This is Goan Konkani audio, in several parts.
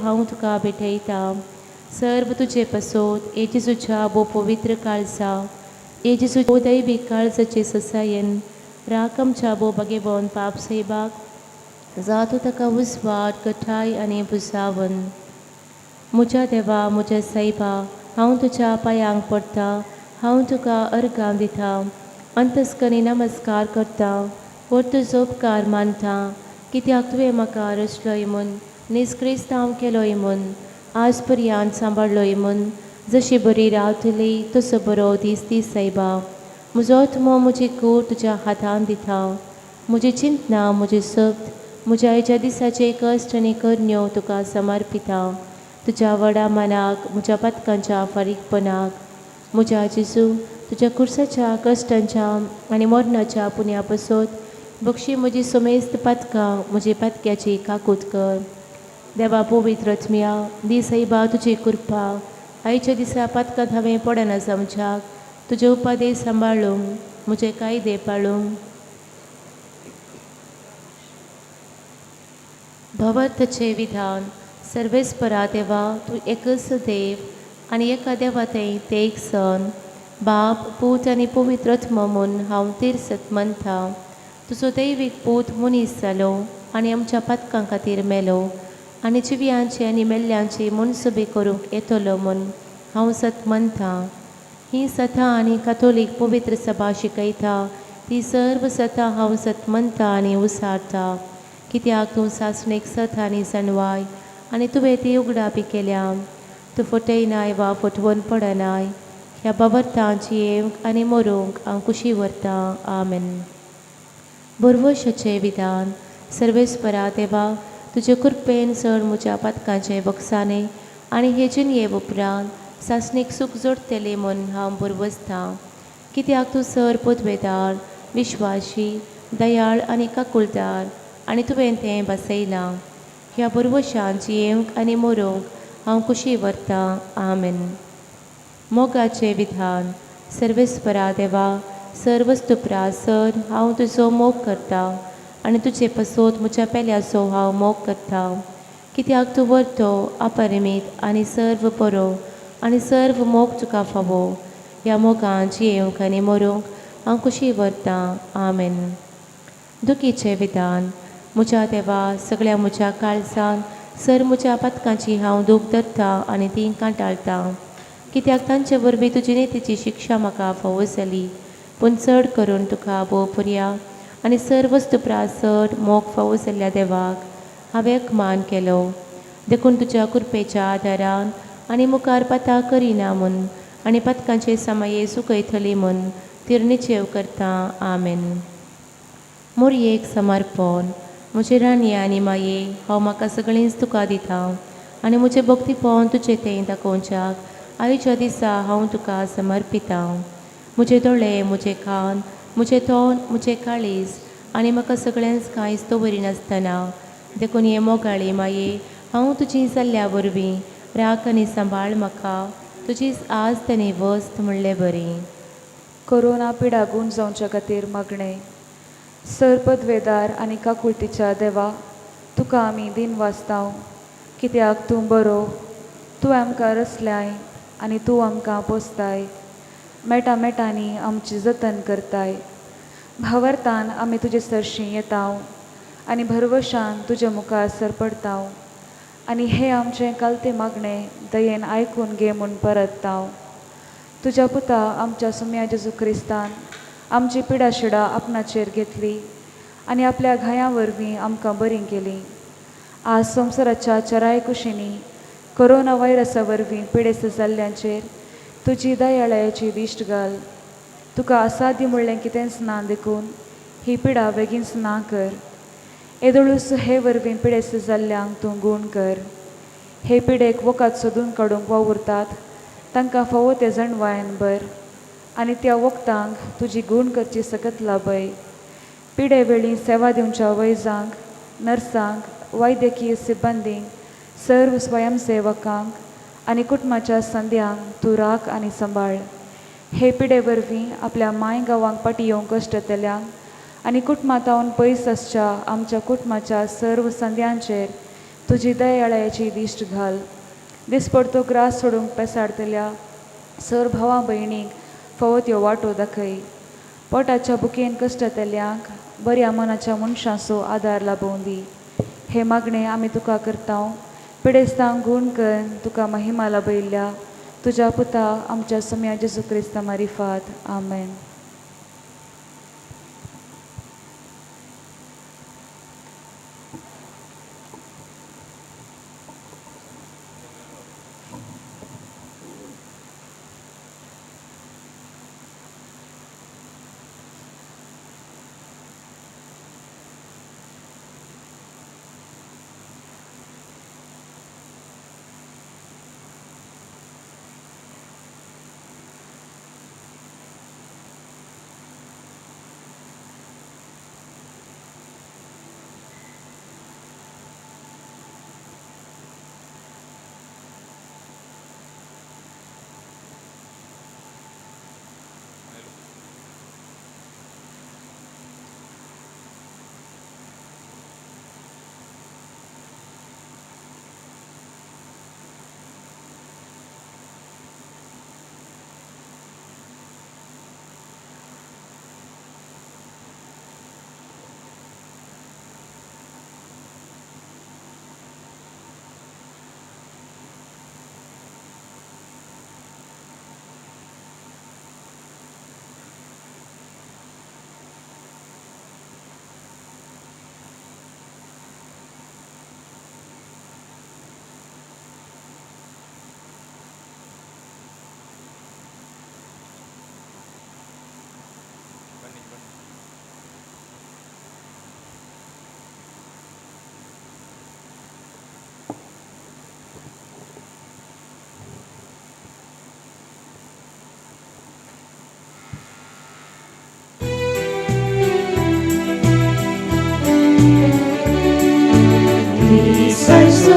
हांव तुका भेटयता. सर्व तुजे पसोत ए जेजूच्या भोव पवित्र काळजा, ए जेजू दैवीक काळजाचे ससायेन राख आमच्या भोव भागेवन पाप सायबाक जातो ताका उजवाड गठाय आनी बुजावन. म्हज्या देवा, म्हज्या सायबा, हांव तुज्या पांयांक पडटा, हांव तुका अर्गां दिता, अंतस्कनी नमस्कार करता, व्हड तुजो उपकार मानता, कित्याक तुवें म्हाका रचलोय म्हूण, नीज क्रिस्तांव केलोय म्हूण, आज पर्यंत सांबाळलोय म्हूण, जशी बरी रावतली तसो बरो दीस दीस सायबा. म्हजो आत्मो, म्हजी कूड तुज्या हातान दिता. म्हजी चिंतना, म्हजी शक्त, म्हज्या आयच्या दिसाचे कश्ट आनी करण्यो तुका समर्पिता, तुज्या व्हडा मनाक, म्हज्या पातकांच्या फारीकपणाक. म्हज्या जेजू, तुज्या कुर्साच्या कश्टांच्या आनी मरणाच्या पुण्या पसत बक्षी म्हजी समेस्त पातकां, म्हजी पातक्याची काकूत कर. देवा पवित्र आत्म्या, दी सायबा तुजी कृपा, आयच्या दिसा पातकांत हांवें पडना जावच्याक, तुजे उपादेश सांबाळूंक, म्हजे कायदे पाळूंक. भवर्थाचें विधान. सर्वेस्परा देवा, तूं एकच देव आनी एका देवा थंय ते एक सन बाप, पूत आनी पवित्र आत्मो म्हूण हांव तीर्सत मानता. तुजो दैवीक पूत मनीस जालो आनी आमच्या पातकां खातीर मेलो आनी जिव्यांची आनी मेल्ल्यांची मनसुबी करूंक येतलो म्हूण हांव सत मानता. ही सता आनी कातोलीक पवित्र सभा शिकयता ती सर्व सता हांव सत मानता आनी उसारता, कित्याक तूं सासणेक सत आनी सणवाय आनी तुवें ती उगडापी केल्या. तूं फटयनाय वा फटवून पडनाय. ह्या बाबर्तां जियेवंक आनी मरूंक हांव कुशी व्हरतां. आमेन. भरवशाचें विधान. सर्वेस्परा देवा, तुजे कृपेन चड म्हज्या पातकांचें बक्षाणें आनी हे जिणये उपरांत सासणीक सूख जोडटलें म्हूण हांव भरवसतां, कित्याक तूं सर पदवेदार, विश्वाशी, दयाळ आनी काकुळदार आनी तुवें तें बसयलां. ह्या भरवशान जियेवंक आनी मरूंक हांव कुशी व्हरतां. आमेन. मोगाचें विधान. सर्वेस्परा देवा, सर्वस्तुप्रा सर हांव तुजो मोग करता आनी तुजे पसोत म्हज्या पेल्याचो हांव मोग करता, कित्याक तूं व्हरतो, अपरिमीत आनी सर्व बरो आनी सर्व मोग तुका फावो. ह्या मोगान जियेवंक आनी मरूंक हांव कुशी व्हरतां. आमेन. दुखीचें विधान. म्हज्या देवा, सगळ्या म्हज्या काळजान सर म्हज्या पातकांची हांव दूख धरता आनी ती कांटाळटा, कित्याक तांचे वरवीं तुजी नितीची शिक्षा म्हाका फावो जाली. पूण चड करून तुका भोव पुरया आनी सर्व वस्तू चड मोग फावो जाल्ल्या देवाक हांवें अपमान केलो. देखून तुज्या कृपेच्या आदारान आनी मुखार पातां करिना म्हूण आनी पातकांचे समाये सुकयतली म्हूण तिर्निचेव करता. आमेन. मोरयेक समर्पण. म्हजे राणये आनी माये, हांव म्हाका सगळींच तुका दिता आनी म्हजें भक्तीपण तुजें तें दाखोवच्याक आयच्या दिसा हांव तुका समर्पिता. म्हजे दोळे, म्हजे कान, म्हजें तोंड, म्हजें काळीज आनी म्हाका सगळ्यांच कांयच दवरिनासतना. देखून हे मोगाळी माये, हांव तुजी जाल्ल्या वरवीं राख आनी सांबाळ म्हाका, तुजीच आस्त आनी वस्त म्हणले बरी. कोरोना पिडा गूण जावच्या खातीर मागणें. सर पदवेदार आनी काकुळतीच्या देवा, तुका आमी दिन वाचताव, कित्याक तूं बरो. तूं आमकां रचल्याय आनी तूं आमकां पोसताय, मेटा मेटांनी आमची जतन करताय. भावार्थान आमी तुजे सरशीं येताव आनी भरवशान तुजे मुखार सरपडताव आनी हे आमचें कालते मागणें दयेन आयकून घे म्हूण परतताव. तुज्या पुता आमच्या सुम्या जेजू क्रिस्तान आमची पिडाशिडा आपणाचेर घेतली आनी आपल्या घायां वरवीं आमकां बरीं केलीं. आज संवसाराच्या चराय कुशींनी कोरोना व्हायरसा वरवीं पिडेस्त जाल्ल्यांचेर तुजी दयाळायाची दिश्ट घाल. तुका असाध्य म्हणलें कितेंच ना, देखून ही पिडा बेगीनच ना कर. येदोळूच हे वरवीं पिडेस्त जाल्ल्यांक तूं गूण कर. हे पिडेक वखद सोदून काडूंक वावुरतात तांकां फावो ते जणवायन भर आनी त्या वखदांक तुजी गूण करची सकत लाभय. पिडे वेळी सेवा दिवच्या वैजांक, नर्सांक, वैद्यकीय सिब्बंदींक, सर्व स्वयंसेवकांक आनी कुटुंबाच्या संद्यांक तूं राख आनी सांबाळ. हे पिडे वरवीं आपल्या माय गांवांक फाटी येवंक कश्टतल्यांक आनी कुटुंबांतावन पयस आसच्या आमच्या कुटुंबाच्या सर्व संद्यांचेर तुजी दयाळायेची दिश्ट घाल. दिसपडतो ग्रास सोडूंक पेसाडतल्या सर भावा भयणीक फावो त्यो वाटो दाखय. पोटाच्या बुकेन कश्टतल्यांक बऱ्या मनाच्या मनशांचो आदार लाबोवं दी. हे मागणें आमी तुका करता, पिडेस्तांक गूण कर तुका महिमा लाभयल्ल्या तुज्या पुता आमच्या सोम्या जेजू क्रिस्ता मारिफात. आमेन.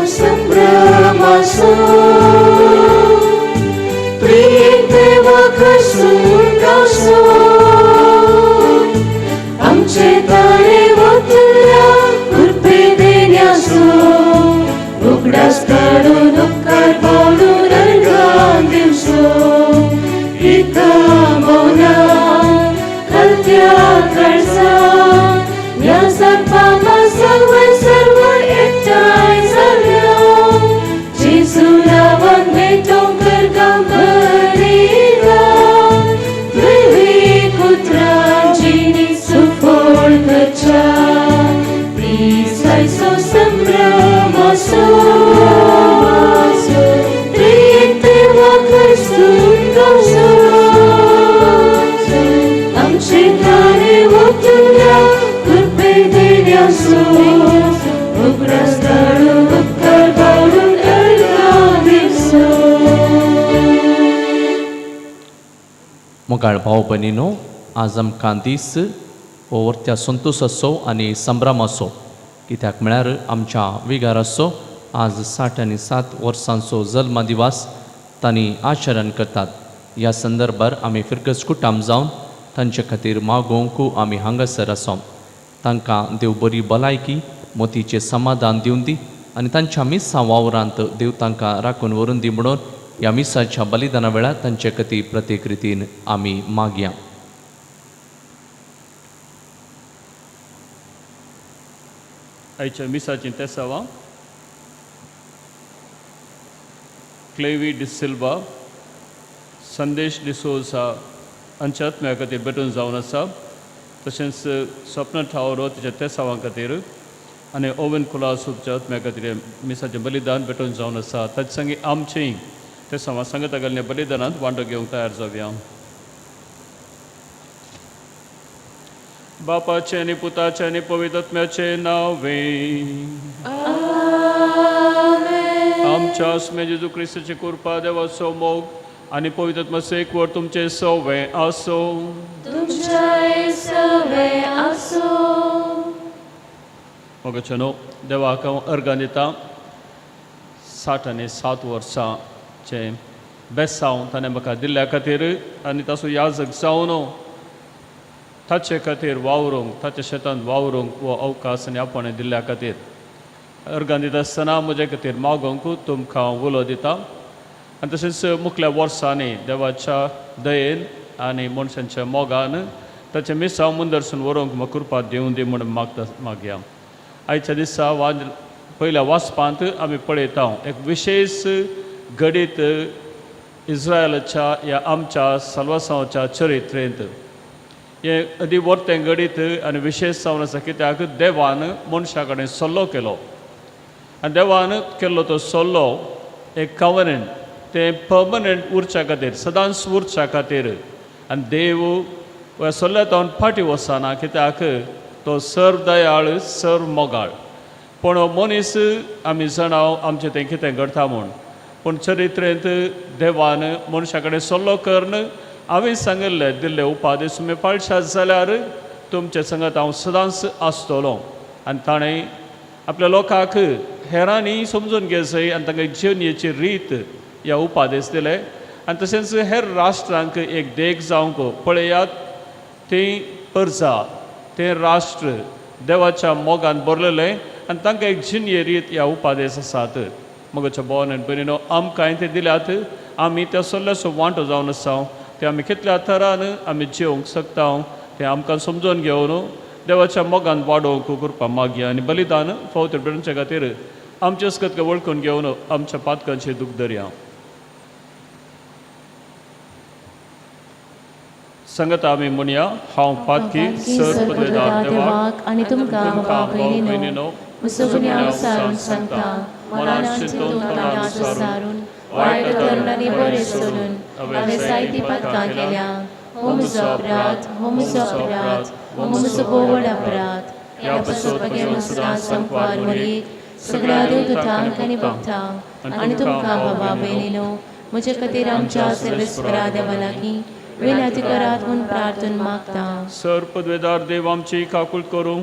संभ्रमासो प्रिय देवा खसून गावसो आमचे तारे वतल्या कृपे देण्यासो उगडास काडून उपकार पावडून अर्गां दिवसो इता मौना खलत्या काळजा ह्या सर्पामा सर्व सर्व एकठांय जाल्या जेजू नांवान भेटोवंक करगां बरिला दैवीक उतरांची सुफळ करच्या दिसायचो संभ्रम असो त्रिएक देवा खर्चून गावचो आमचे तारे वतल्या कृपे देण्यासो उगडास काडून उपकार पावडून अर्गां दिवचो. मोगाळ भाव भयणीनो, आज आमकां दीस हो वर्त्या संतोसाचो आनी संभ्रमाचो, कित्याक म्हळ्यार आमच्या विगाराचो आज 67 वर्सांचो जल्म दिवस तांणी आचरण करतात. ह्या संदर्भार आमी फिरकस कुटाम जावन तांचे खातीर मागोवंक आमी हांगासर आसा. तांकां देव बरी भलायकी, मोतीचें समाधान दिवन दी आनी तांच्या मिसां वावरांत देव तांकां राखून व्हरून दी म्हणून ह्या मिसाच्या बलिदाना वेळार तांचे खातीर प्रत्येक रितीन आमी मागया. आयच्या मिसाचीं तेसावां क्लेवी डिसिल्वा, संदेश डिसोजा हांच्या आत्म्या खातीर भेटून जावन आसा. तशेंच स्वप्न ठावरो तिच्या तेसावां खातीर आनी ओवन कुलासूपच्या आत्म्या खातीर मिसाचें बलिदान भेटून जावन आसा. ताचे संगी आमचेंय तेसावां सांगता घाल्ल्या बलिदानांत वांटो घेवंक तयार जावया. बापाचें आनी पुताचें आनी पवित्र आत्म्याचें नांवे आमच्या आसमे जेजू क्रिस्ताची कृपा, देवाचो मोग आनी पवित्र आत्म्याचो एकवट तुमचें सवें आसूं. तुमच्याय सवें आसूं. मोगाचें देवाक हांव अर्गां दिता. 67 वर्सांचें बेसांव ताणें म्हाका दिल्ल्या खातीर आनी ताचो याजक जावन ताचे खातीर वावरूंक, ताच्या शेतांत वावरूंक हो अवकाश आनी आपणें दिल्ल्या खातीर अर्गां दिता आसतना म्हजे खातीर मागोंक तुमकां उलो दिता आनी तशेंच मुखल्या वर्सांनी देवाच्या दयेन आनी मनशांच्या मोगान ताचें मिसांव मुंदरसून व्हरूंक म्हाका कृपा दिवं दी म्हूण मागता मागया. आयच्या दिसा पयल्या वाचपांत आमी पळयता एक विशेश घडीत इस्रायलाच्या ह्या आमच्या साल्वासांवाच्या चरित्रेंत. हें अदी वर्तें घडीत आनी विशेश जावन आसा कित्याक देवान मनशा कडेन सल्लो केलो आनी देवान केल्लो तो सल्लो एक कवनंट तें पर्मनंट उरच्या खातीर सदांच उरच्या खातीर आनी देव ह्या सल्ल्या तावन फाटीं वचना कित्याक तो सर्व दयाळ सर्व मोगाळ. पूण मनीस आमी जाणा आमचें तें कितें घडटा म्हूण पूण चरित्रेंत देवान मनशा कडेन सल्लो करून हांवें सांगिल्ले दिल्ले उपादेश तुमी पाळशात जाल्यार तुमचे संगत हांव सदांच आसतलो. आनी ताणें आपल्या लोकांक हेरांनी समजून घेवचें आनी तांकां जिवनेची रीत ह्या उपादेश दिले आनी तशेंच हेर राष्ट्रांक एक देख जावंक पळयात ती परजा तें राष्ट्र देवाच्या मोगान भरलेलें आनी तांकां एक जिणये रीत ह्या उपादेश आसात. मगोच्या भोवन आनी भयणीनो आमकां ते दिल्यात आमी त्या सल्ल्याचो वांटो जावन आसा ते आमी कितल्या थरान आमी जेवंक शकता तें आमकां समजून घेवन देवाच्या मोगान वाडोवंक कृपा मागया आनी बलिदान फावत पेडच्या खातीर आमचे अस्कत वळखून घेवन आमच्या पातकांचे दूख दरया. संगता आमी म्हणया हांव पातकी सर पदवेदार देवाक आनी तुमकां भाव भयणीनो म्हजो सारून सांगता मनान चिंतून तोंडान सारून वायट करून आनी बरें चलून हांवें जायतीं पातकां केल्या. हो म्हजो अपराध, हो म्हजो अपराध, हो म्हजो भोव व्हड अपराध. ह्या पासत बगेर सदां संपार मरीक सगळ्या देवदूतांक आनी भक्तांक आनी तुमकां बाबा भयणीनो म्हजे खातीर आमच्या सर्वेस्परा देवा लागीं विनंती करात म्हूण प्रार्थना मागता. सर पदवेदार देव आमची काकूळ करूं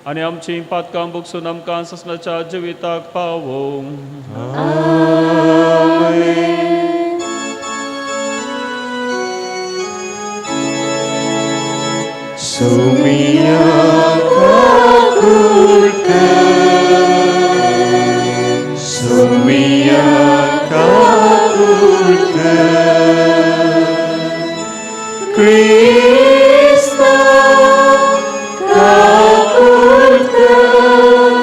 आनी आमची पातकां बगसून आमकां ससनाच्या जिविताक पावोवं. सुमिया काकूळ कर, सुमिया काकूळ कर, क्रिस्ता काकूळ कर,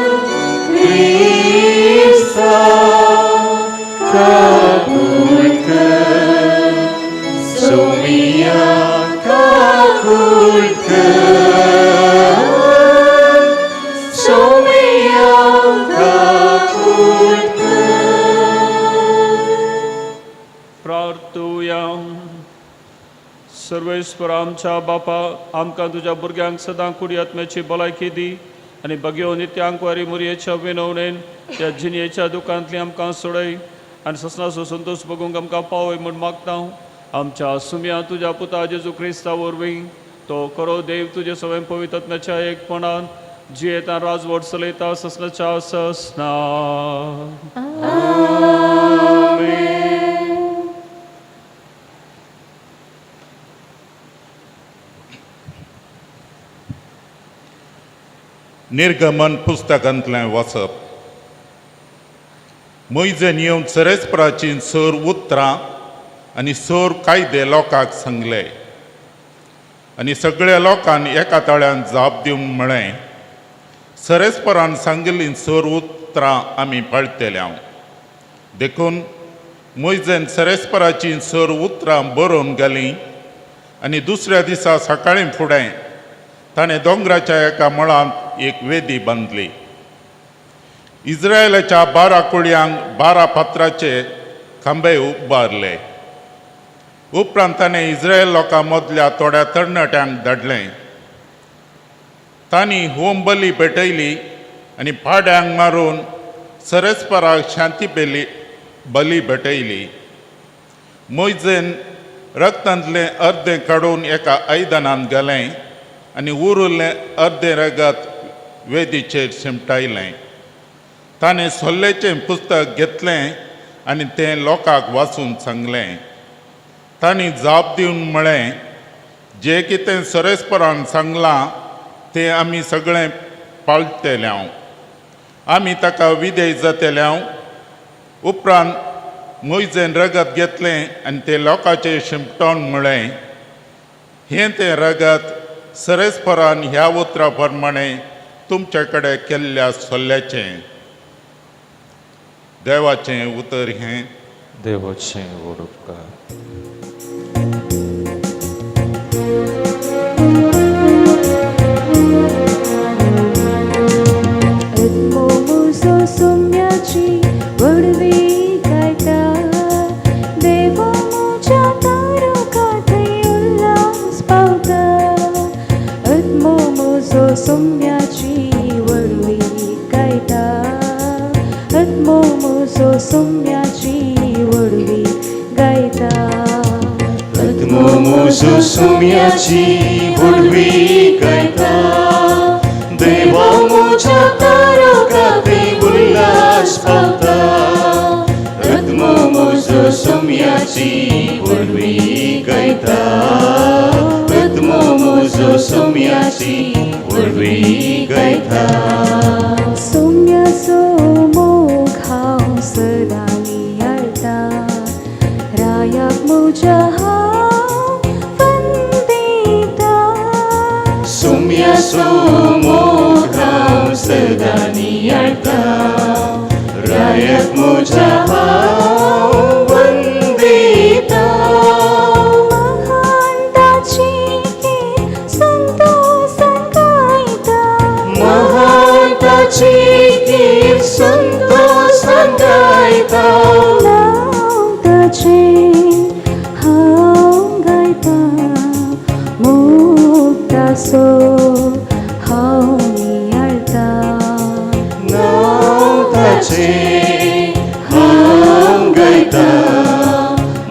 क्रिस्ता काकूळ कर, सुमिया काकूळ कर, सुमिया काकूळ कर. प्रार्थुया. सर्वेस्पर आमच्या बापा आमकां तुज्या भुरग्यांक सदां कुडी आत्म्याची भलायकी दी आनी बगयो नित्यांक वारी मुरयेच्या विनवणेन त्या जिणयेच्या दुकांतली आमकां सोडय आनी ससनाचो संतोश बगूंक आमकां पावय म्हूण मागता. आमच्या सुम्या तुज्या पुता जेजू क्रिस्ता वरवीं तो करो देव तुजे सवय पवित्र आत्म्याच्या एकपणान जियेता राजवट चलयता ससनाच्या ससना. निर्गमन पुस्तकांतलें वाचप. मोयजेन येवन सरेस्पराचीं सर उतरां आनी सर कायदे लोकांक सांगले आनी सगळ्या लोकांनी एका ताळ्यान जाप दिवन म्हळें, सरेस्परान सांगिल्लीं सर उतरां आमी पाळटले. देखून मोयजेन सरेस्पराचीं सर उतरां बरोवन घालीं आनी दुसऱ्या दिसा सकाळीं फुडें ताणें दोंगराच्या एका मळांत एक वेदी बांदली. इस्रायलाच्या 12 कुळयांक 12 फातराचे खांबे उबारले. उपरांत ताणें इस्रायल लोकां मदल्या थोड्या तरणाट्यांक धाडलें. तांणी होम बली पेटयली आनी पाड्यांक मारून सरेस्पराक शांती बली भेटयली. मोयजेन रक्तांतलें अर्दें काडून एका आयदनांत घालें आनी उरिल्लें अर्दें रगत वेदीचेर शिंपटायलें. ताणें सोल्लेचें पुस्तक घेतलें आनी तें लोकांक वाचून सांगलें. तांणी जाप दिवन म्हळें, जें कितें सरेस्परान सांगलां तें आमी सगळें पाळटले. आमी ताका विधेय जातले. उपरांत मोयजेन रगत घेतलें आनी तें लोकांचेर शिंपटोन म्हळें, हें तें रगत सरेस्परान ह्या उतरा प्रमाणें तुमचे कडेन केल्ल्या सल्ल्याचें. देवाचें उतर हें. देवाचें व्हड उपकार. आत्मो सोम्याची व्हडवी गायता, देवा म्हज्या तारका थंय उल्हास पावता. आत्मो म्हजो सोम्याची व्हडवी गायता, आत्मो म्हजो सोम्याची व्हडवी गायता. आत्मो म्हजो सोम्याची व्हडवी गायता, देवा म्हज्या तारका थंय उल्हास पावता. आत्मो म्हजो सोम्याची व्हडवी गायता, आत्मो म्हजो सोम्याची व्हडवी गायता. सोम्याचो मोग हांव सदां नियाळटा, रायाक म्हज्या हांव वंदिता. सोम्याचो मोग हांव सदां नियाळटा, रायाक म्हज्या हांव वंदिता. महान ताची कीर्त संतोसान गायता, महान ताची कीर्त संतोसान गायता. नांव ताचें हांव गायता, मुक्तासो हांव नियाळटा. नांव ताचें हांव गायता,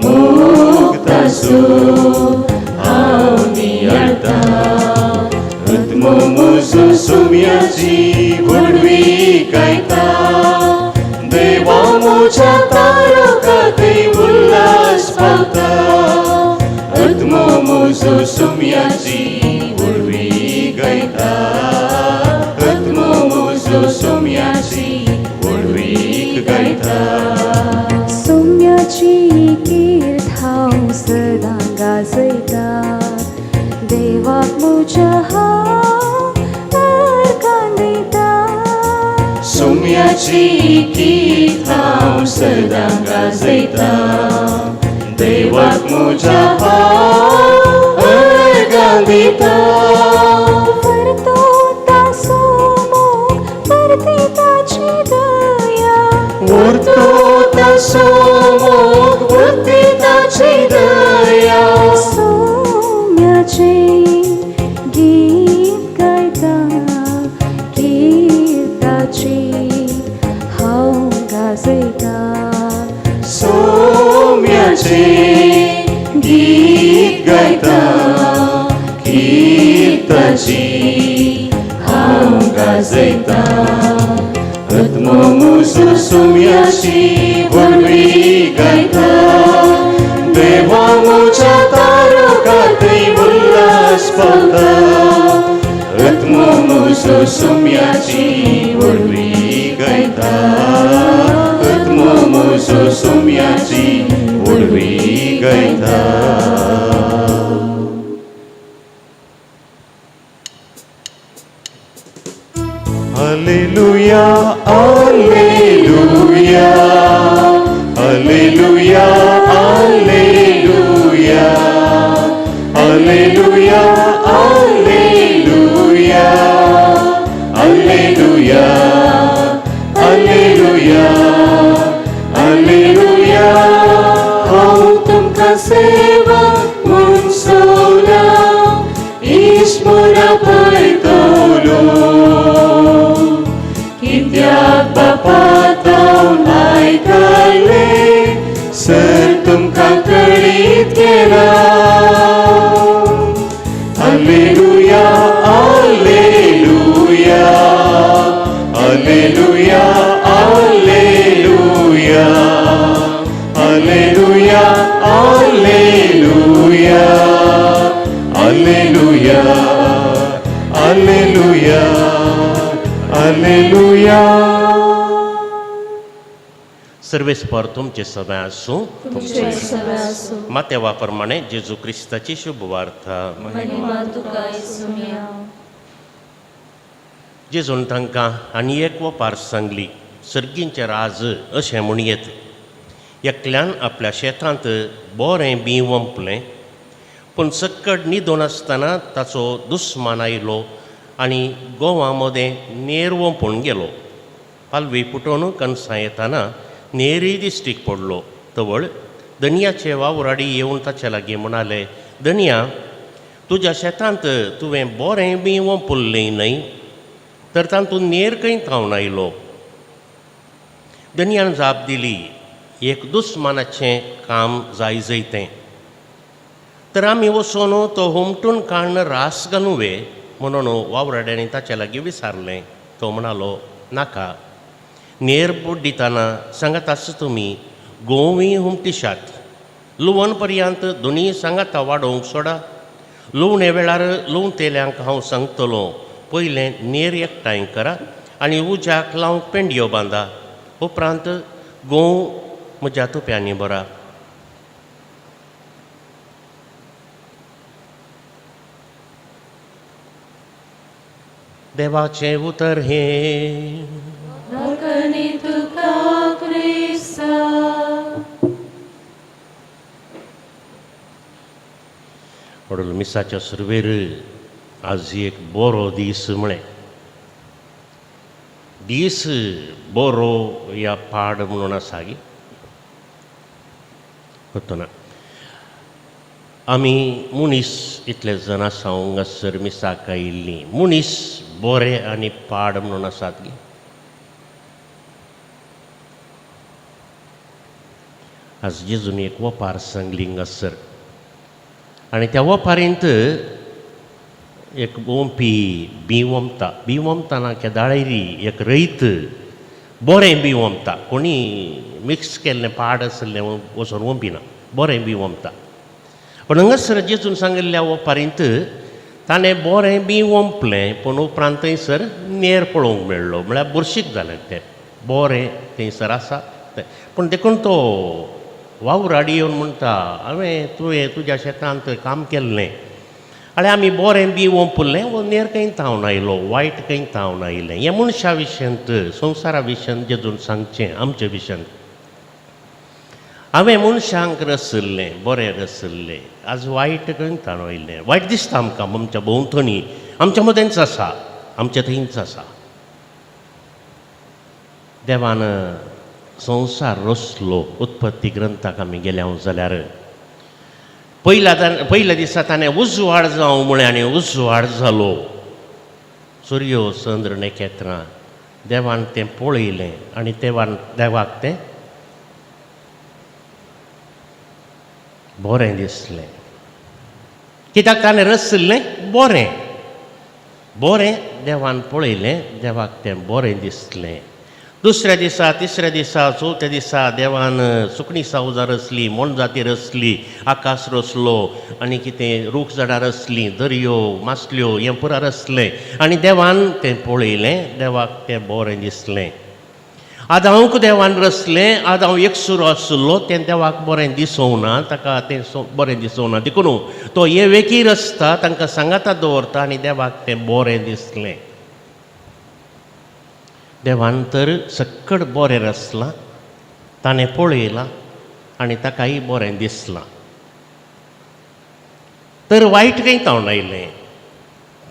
मुक्तासो हांव नियाळटा. आत्मो म्हजो सोम्याची व्हडवी गायता, देवा म्हज्या तारका थंय उल्हास पावता. आत्मो म्हजो सोम्याची व्हडवी गायता, आत्मो म्हजो सोम्याची व्हडवी गायता. सोम्याची कीर्त हांव सदां गाजयता, देवाक म्हज्या हांव अर्गां दिता. सोम्याची कीर्त हांव सदां गाजयता, देवाक म्हज्या हांव अर्गां दिता. परतो तासो मोग परती ताची दया, उरतो तासो मोग परती ताची दया. सोम्याचें गीत गायता, कीर्ताची हांव गाजयता. सोम्याचें गीत गायता, कीर्ताची हांव गाजयता. आत्मो म्हजो सोम्याची व्हडवी गायता, देवा म्हज्या तारका थंय उल्हास पावता. आत्मो म्हजो सोम्याची व्हडवी गायता, आत्मो म्हजो सोम्याची व्हडवी गायता. Alleluia, Alleluia, Alleluia, Alleluia, Alleluia, Alleluia, Alleluia, Alleluia, Alleluia. हांव तुमकां सेवा म्हूण सोला, ईश्वरा पळयतलो. कित्याक बापा तावन आयकलें सर तुमकां कळीत केलां. Alleluia, Alleluia, Alleluia, Alleluia, Alleluia, Alleluia, Alleluia, Alleluia, Alleluia. सर्वेस्पर तुमचे सगळें आसूं. तुमचे सगळे आसूं. मातेवा प्रमाणे जेजू क्रिस्ताची शुभ वार्ता. महिमा तुका येसुमिया. जेजून तांकां आनी एक वपार सांगली, सर्गींचें राज अशें म्हणयेत, एकल्यान आपल्या शेतांत बरें बीं वंपलें, पूण सक्कड न्हिदून आसतना ताचो दुस्मान आयलो आनी गोवा मदें नेर वंपून गेलो. पालवी पुटोवन कणसां येताना नेरूय दिश्टीक पडलो. तवळ दनयाचे वावराडी येवन ताचे लागीं म्हणाले, दनया, तुज्या शेतांत तुवें बरें बीं वंपुल्लें न्हय, तर तातूंत नेर खंय थावन आयलो? दनयान जाप दिली, एक दुस्मानाचें काम जाय जयतें, तर आमी वचून तो हुमटून काडून रास घालूं वे? म्हणून वावराड्यांनी ताचे लागीं विचारलें. तो म्हणालो, नाका, नेर बुड्डितना सांगात आसा तुमी गोंवूय हुमटिशात, लुवण पर्यंत दोनूय सांगाता वाडोवंक सोडा. लुवणे वेळार लुवतेल्यांक हांव सांगतलो, पयलें नेर एकठांय करा आनी उज्याक लावंक पेंडयो बांदा, उपरांत गोंव म्हज्या तुप्यांनी भरा. देवाचें उतर हें. राखणी तुका क्रिस्ता. वडील मिसाच्या सुरवेर आज एक बरो दीस म्हळें. दीस बरो या पाड म्हणून आसा गी ना. आमी मनीस इतले जाण आसा हांगासर मिसाक आयिल्लीं, मनीस बरे आनी पाड म्हणून आसात गी. आज जेजून एक वपार सांगली हांगासर आनी त्या वपारींत एक ओंपी बीं ओंपता. बीं ओंपतना केदाळेरी एक रयत बरें बीं ओंपता, कोणी मिक्स केल्लें पाड आशिल्लें वचून ओंपिना, बरें बीं ओंपता. पूण हांगासर जेजून सांगिल्ल्या वपारींत ताणें बरें बीं ओंपलें, पूण उपरांत थंयसर नेर पळोवंक मेळ्ळो, म्हळ्यार बुरशीक जालें तें बरें थंयसर आसा तें. पूण देखून तो वावराडी येवन म्हणटा, हांवें तुवें तुज्या शेतांत काम केल्लें आनी आमी बरें बीं ओंपलें, वो नेर खंय थावन आयलो, वायट खंय थावन आयलें? हें मनशा विशयांत, संवसारा विशयांत जेजून सांगचें आमच्या विशयांत. हांवें मनशांक रसल्लें, बरें रसल्लें, आज वायट खंय थावन आयलें? वायट दिसता आमकां आमच्या भोंवतणी, आमच्या मदेंच आसा, आमच्या थंयच आसा. देवान संवसार रचलो. उत्पत्ती ग्रंथाक आमी गेल्या जाल्यार पयल्या दिसा ताणें उजवाड जावं म्हळें आनी उजवाड जालो. सुर्यो चंद्र नखेत्रां देवान तें पळयलें आनी देवान देवाक तें बरें दिसलें. कित्याक ताणें रचल्लें बरें, बरें देवान पळयलें, देवाक तें बरें दिसलें. दुसऱ्या दिसा, तिसऱ्या दिसा, चवथ्या दिसा देवान सुकणी सावजां रचली, मोनजाती रचली, आकाश रचलो आनी कितें रूख झाडां रचलीं, दर्यो मासल्यो हें पुरा रचलें आनी देवान तें पळयलें, देवाक तें बरें दिसलें. आदांवक देवान रचलें, आदांव एकसुरो आसलो, तें देवाक बरें दिसूंक ना, ताका तें बरें दिसूंक ना, देखून तो एवेकी रचता, तांकां सांगाता दवरता आनी देवाक तें बरें दिसलें. देवान तर सक्कड बरें रचलां, ताणें पळयलां आनी ताकाय बरें दिसलां. तर वायट खंय थावन आयलें?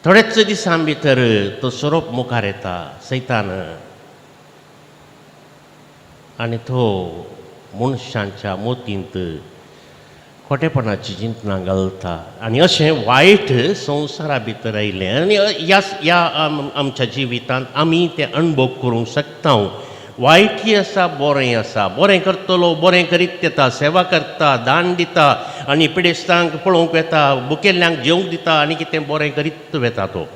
थोड्याच दिसां भितर तो सोरोप मुखार येता, सैतान, आनी तो मनशांच्या मोतींत खोटेपणाची चिंतनां घालता आनी अशें वायट संवसारा भितर आयलें. आनी ह्या ह्या आमच्या जिवितांत आमी तें अणभव करूंक शकता. वायटय आसा, बरें आसा. बरें करतलो बरें करीत येता, सेवा करता, दान दिता आनी पिडेस्तांक पळोवंक वेता, भुकेल्ल्यांक जेवंक दिता आनी कितें बरें करीत वेता तो.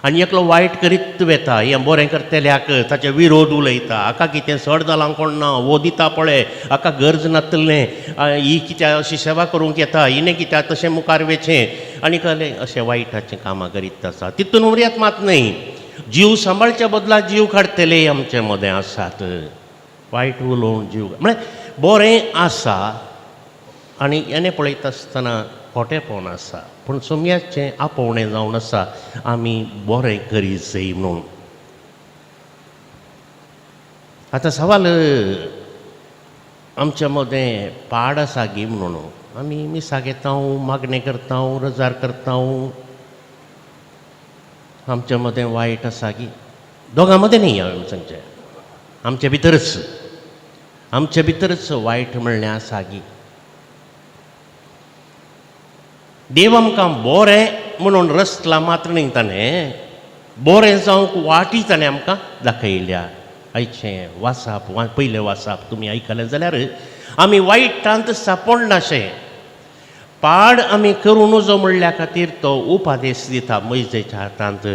आनी एकलो वायट करीत वेता, हें बरें करतल्याक ताचे विरोध उलयता, हाका कितें सड जालां कोण ना, वो दिता पळय, हाका गरज नातलें, ही कित्याक अशी सेवा करूंक येता, हिणें कित्याक तशें मुखार वेचें आनी कळ्ळें, अशें वायटाचें कामां करीत आसा. तितून उरयात मात न्हय, जीव सांबाळच्या बदला जीव काडटले आमचे मदें आसात. वायट उलोवन जीव म्हळ्यार बरें आसा आनी हेणें पळयता आसतना खोटेपण आसा, पूण सोम्याचें आपोवणें जावन आसा आमी बरें करी जाय म्हणून. आतां सवाल आमच्या मदें पाड आसा गी म्हणून आमी मिसाक येता, मागणें करता, रजार करता, आमच्या मदें वायट आसा गी? दोगां मदें न्ही हांवें सांगचें, आमचे भितरच, आमचे भितरच वायट म्हणलें आसा गी? देव आमकां बरें म्हणून रसला मात्र न्ही, ताणें बरें जावंक वाटी ताणें आमकां दाखयल्या. आयचें वासाप, पयलें वासाप तुमी आयकलें जाल्यार आमी वायटांत सापडनाशें, पाड आमी करूं नजो म्हणल्या खातीर तो उपादेश दिता मैजेच्या हातांत,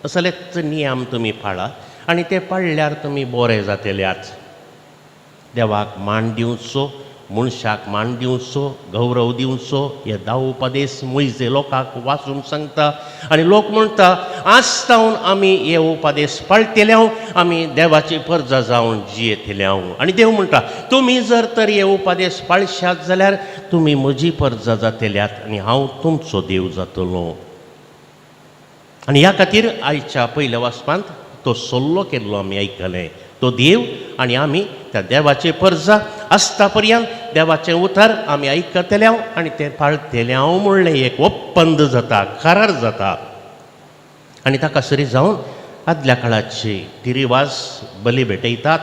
असलेच नियम तुमी पाळा आनी ते पाळल्यार तुमी बरे जातल्याच. देवाक मान दिवचो, मनशाक मान दिवचो, गौरव दिवचो, हे 10 उपदेश मोयजे लोकांक वाचून सांगता आनी लोक म्हणटा आज आमी हे उपदेश पाळटले, आमी देवाची परजा जावन जियेतले. आनी देव म्हणटा तुमी जर तर हे उपदेश पाळशात जाल्यार तुमी म्हजी परजा जातल्यात आनी हांव तुमचो देव जातलो. आनी ह्या खातीर आयच्या पयल्या वाचपांत तो सल्लो केल्लो आमी आयकलें, तो देव आनी आमी त्या देवाचे परजा आसता पर्यंत देवाचें उतर आमी आयकतले आनी तें पाळटले म्हणलें एक ఒప్పंद जाता, करार जाता. आनी ताका सरी जावन आदल्या काळाची ती रिवाज बली भेटयतात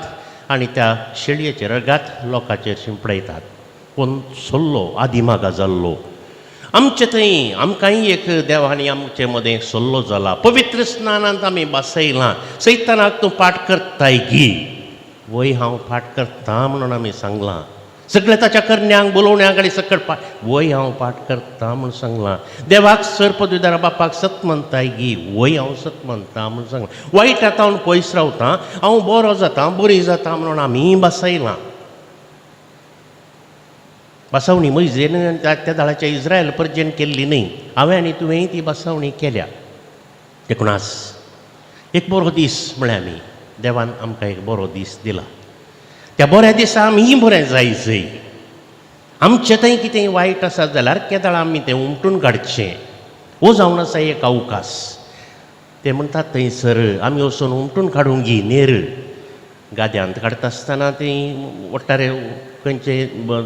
आनी त्या शेळयेचे रगात लोकांचेर शिंपडयतात. पूण सल्लो आदिमागा जाल्लो आमचे थंय आमकांय एक देवांनी आमचे मदें सल्लो जाला. पवित्र स्नानांत आमी बसयलां, सैतानाक तूं पाठ करताय गी? वय हांव पाठ करता म्हणून आमी सांगलां. सगळें ताच्या करण्यांक बोलोवण्यांक आनी सकट पाठ, वय हांव पाठ करता म्हूण सांगलां. देवाक सर पदवीदारा बापाक सत म्हणताय गी? वय हांव सत म्हणटा म्हूण सांगलां. वायट आतां पयस रावता, हांव बरो जाता, बरी जाता म्हणून आमी बसयलां. बसवणी मोयजेन त्या दाळाच्या इस्रायल परजेन केल्ली न्हय, हांवें आनी तुवेंय ती बसवणी केल्या. देखून आज एक बरो दीस म्हळ्यार आमी देवान आमकां एक बरो दीस दिला. त्या बऱ्या दिसा आमी बरें जाय जय. आमचें थंय कितें वायट आसा जाल्यार केदाळ आमी तें उमटून काडचें. हो जावन आसा एक अवकाश. ते म्हणटात थंयसर आमी वचून उमटून काडूंक गी नेर गाद्यांत काडटा आसतना ती वट्टारे खंयचे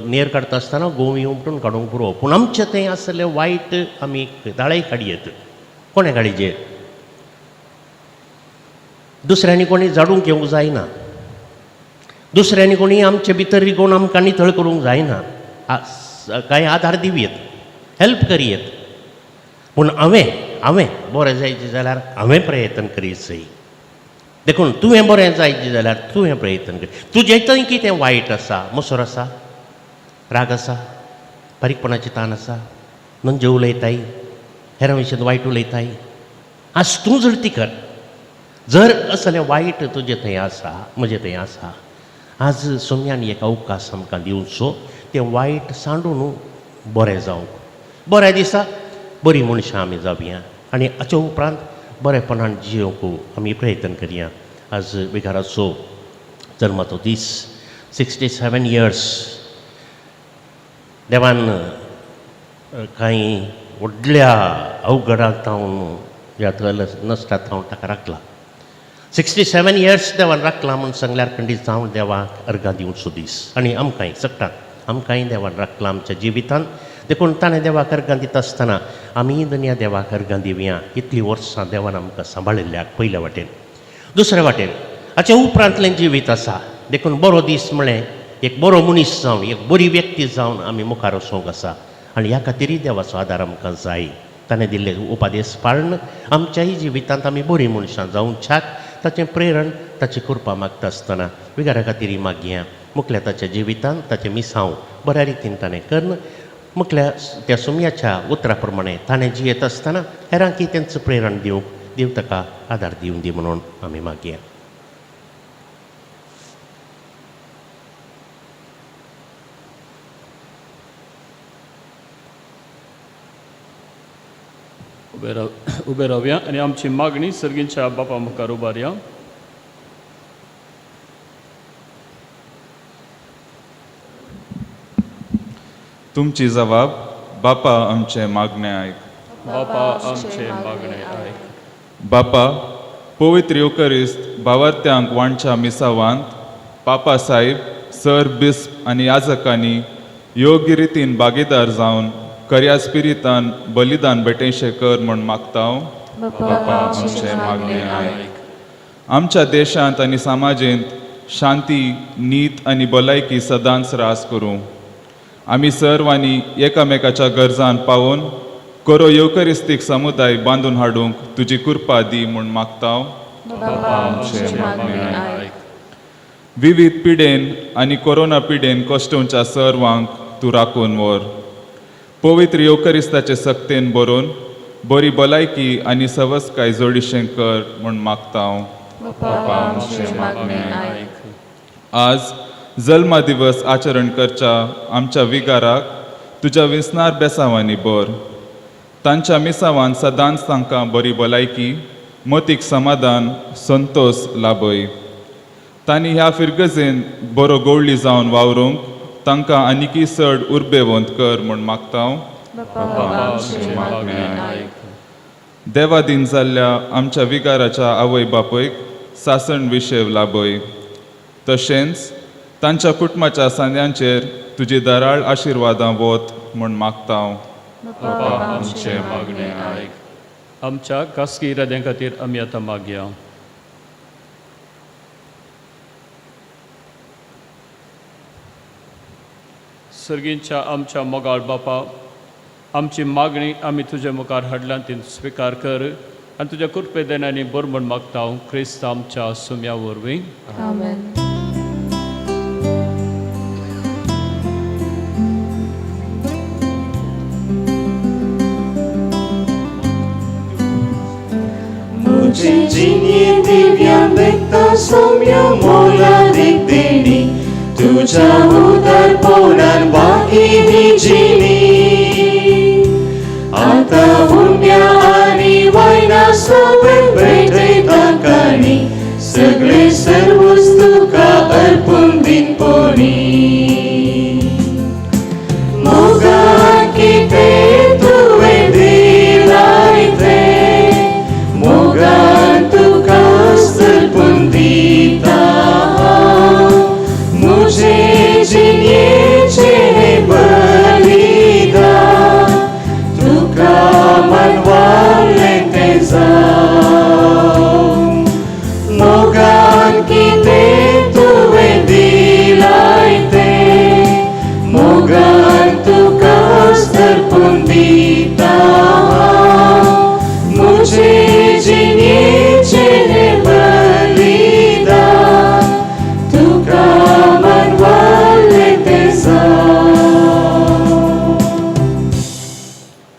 नेर काडटा आसतना गोवी उमटून काडूंक पुरो, पूण आमचें थंय आसलें वायट आमी दाळय काडयेत. कोणें काडयें? दुसऱ्यांनी कोणी जाडूंक घेवंक जायना, दुसऱ्यांनी कोणी आमचे भितर रिगोवन आमकां नितळ करूंक जायना. कांय आदार दिवयेत, हेल्प करयेत, पूण हांवें हांवें बरें जायचें जाल्यार हांवें प्रयत्न करीत जाय. देखून तुवें बरें जायचें जाल्यार तुवें प्रयत्न कर. तुजें थंय कितें वायट आसा, मसर आसा, राग आसा, बारीकपणाची तान आसा, नंजे उलयताय, हेरां विशीं वायट उलयताय, आज तूं जर ती कर. जर असलें वायट तुजें थंय आसा, म्हजें थंय आसा, आज सोम्यान एक अवकाश आमकां दिवचो तें वायट सांडून बरें जावंक. बऱ्या दिसा बरीं मनशां आमी जावया आनी हाचे उपरांत बरेपणान जियोवंक आमी प्रयत्न करया. आज विगाराचो जल्माचो दीस, 67 इयर्स. देवान कांय व्हडल्या अवघडांत हांव ह्या नश्टांत हांव ताका राखला. 67 इयर्स देवान राखला म्हूण सांगल्यार खंडीत जावन देवाक अर्गां दिवचो दीस. आनी आमकांय सगळ्यांक आमकांय देवान राखला आमच्या जिवितांत. देखून ताणें देवाक अर्गां दिता आसतना आमी दुनिया देवाक अर्गां दिवया. इतलीं वर्सां देवान आमकां सांबाळिल्ल्याक पयल्या वाटेन, दुसऱ्या वाटेन हाचे उपरांतलें जिवीत आसा. देखून बरो दीस म्हळें एक बरो मनीस जावन, एक बरी व्यक्ती जावन आमी मुखार वचूंक आसा. आनी ह्या खातीरय देवाचो आदार आमकां जाय. ताणें दिल्ले उपदेश पाळून आमच्याय जिवितांत आमी बरीं मनशां जावच्याक ताचें प्रेरण, ताची कृपा मागता आसतना विगारा खातीर मागया. मुखल्या ताच्या जिवितांत ताचें मिसांव बऱ्या रितीन ताणें करून मुखल्या त्या सुमयाच्या उतरा प्रमाणे ताणें जियेत आसतना हेरांकी तेंचो प्रेरण दिवंक देव ताका आदार दिवन दी म्हणून आमी मागया. उबे रावया आनी आमची मागणी सर्गींच्या बापा मुखार उबारया. तुमची जबाब बापा आमचें मागणें आयक. बापा आमचें मागणें आयक. बापा, पवित्र येवकरिस्त भावार्थ्यांक वांटच्या मिसावांत पापा साहेब, सर बिस्प आनी याजकांनी योग्य रितीन भागीदार जावन खऱ्या स्पिरितान बलिदान भेटेंशें कर म्हूण मागता. बापा आमचें मागणें आयक. आमच्या देशांत आनी समाजेंत शांती, नीत आनी भलायकी सदांच रास करूं. आमी सर्वांनी एकामेकाच्या गरजान पावोवन कोरो येवकरिस्तीक समुदाय बांदून हाडूंक तुजी कृपा दी म्हूण मागता. बापा आमचें मागणें आयक. विविध पिडेन आनी कोरोना पिडेन कश्टोवच्या सर्वांक तूं राखून व्हर. पवित्र येवकरिस्ताचे सक्तेन बरोवन बरी भलायकी आनी सवसकाय जोडिशें कर म्हूण मागता. बापा आमचें मागणें आयक. आज जल्मा दिवस आचरण करच्या आमच्या विगाराक तुज्या विसनार बेसांवांनी बर. तांच्या मिसावान सदांच तांकां बरी भलायकी, मतीक समाधान, संतोश लाभय. तांणी ह्या फिरगजेन बरो गोवळी जावन वावरूंक तांकां आनिकी चड उर्बेवंत कर म्हूण मागता. बापा आमचें मागणें आयक. देवादीन जाल्ल्या आमच्या विगाराच्या आवय बापयक सासण विशेव लाभय. तशेंच तांच्या कुटुंबाच्या सांद्यांचेर तुजी दराळ आशिर्वादां वत म्हूण मागता. बापा आमचें मागणें आयक. आमच्या खासगी इराद्यां खातीर आमी आतां मागया. सर्गींच्या आमच्या मोगाळ बापा, आमची मागणी आमी तुजे मुखार हाडल्या ती स्विकार कर आनी तुज्या कृपेदेनांनी बरो म्हूण मागता. क्रिस्त आमच्या सुम्या वरवीं. आमेन. मुझे जिन्हे दिव्या व्यक्ता सौम्य मोलादीक देणी तुझ्या उदारपणान बाकी ही जिणी. आतां उंड्या आनी वायना सवय भेटयता काणी सगळे सर्वच तुका अर्पून दिनपोणी. मोगान कितें तुवें दिलाय तें मोगान तुका अर्पून दिता. मुझे जिणेचें बलिदान तुका मनवालें तें जावं. मोगान कितें तुवें दिलाय तें मोगान तुका अर्पून दिता. मुझे जिणेचें बलिदान तुका मनवालें तें जावं.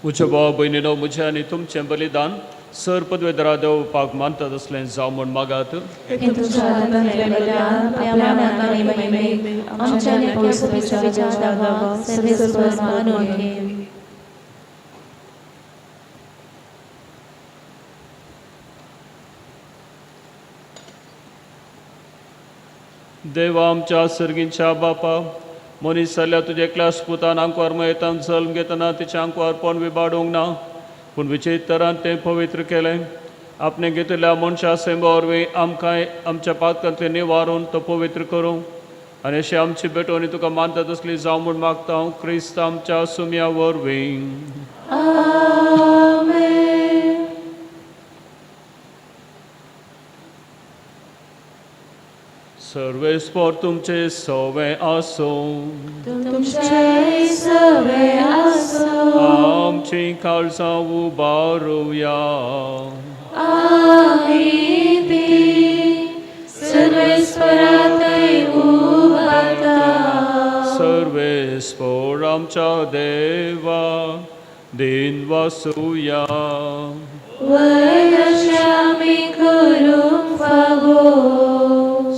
म्हज्या भाव भयणीनो, म्हजें आनी तुमचें बलिदान सर पदवेदरा देवपाक मानतात असलें जावं म्हूण मागात. हें तुमच्या हातांतलें बलिदान आपल्या मानाक आनी महिमेक आमच्या आनी पवित्र सभेच्या नांवाक सर्वेस्पर मानून घे. देवा आमच्या सर्गींच्या बापा, मनीस जाल्यार तुज्या एकल्याच पुतान आंकवार मयतान जल्म घेतना तिच्या आंकवारपण विबाडूंक ना, पूण विचित्रान तें पवित्र केलें. आपणें घेतिल्ल्या मनशा सेंबा वरवीं आमकां आमच्या पातकांतलें निवारून तो पवित्र करूं आनी अशी आमची भेटवणी तुका मानता तसली जावं म्हूण मागता हांव क्रिस्त आमच्या सुम्या वरवीं. आमेन. सर्वेस्पर तुमचे सवे आसूं. तुमचे सवे आसूं. आमची काळजां उबारुया. आमी ती सर्वेस्पराथंय उबारता. सर्वेस्पर आमच्या देवा दिन वासुया. वय अशें आमी करूंक फावो.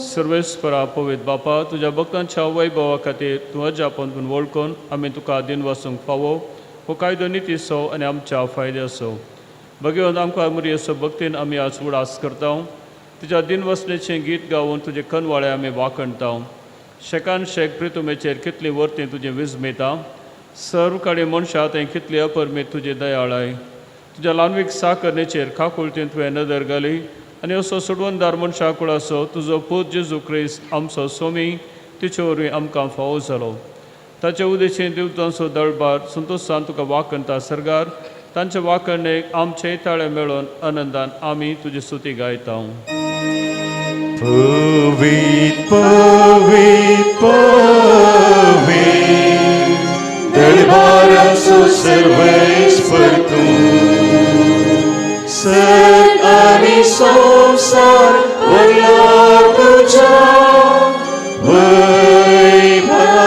सर्वेस्परा पवित्र बापा, तुज्या भक्तांच्या वैभवा खातीर तूं अजापन म्हूण वळखून आमी तुका दिन वासूंक फावो हो कायदो नितीचो आनी आमच्या फायद्याचो. भगवंत आमकां मुरयेचो भक्तीन आमी आज उडास करता. तुज्या दिनवसणेचें गीत गावन तुजे कनवाळे आमी वाखणता. शेकान शेक प्रितुमेचेर कितली वर्ती तुजें विजमेता सर्व कडेन मनशां थंय कितली अपरमीत तुजी दयाळाय. तुज्या ल्हानवीक साकरणेचेर काकुळतीन तुवें नदर घाली आनी असो सोडवणदार मनशा कुळाचो तुजो पूत जेजू क्रिस्त आमचो सोमी तिचे वरवीं आमकां फावो जालो. ताचे उदेशीन देवतांचो दळबार संतोशान तुका वाखणता सरगार तांचे वाखणेक आमचे ताळे मेळोवन आनंदान आमी तुजी स्तुती गायता. पवित पवित पवित दरबाराचो सर्वेस्पर तूं सर्ग आनी संवसार भरला तुज्या वैभवान.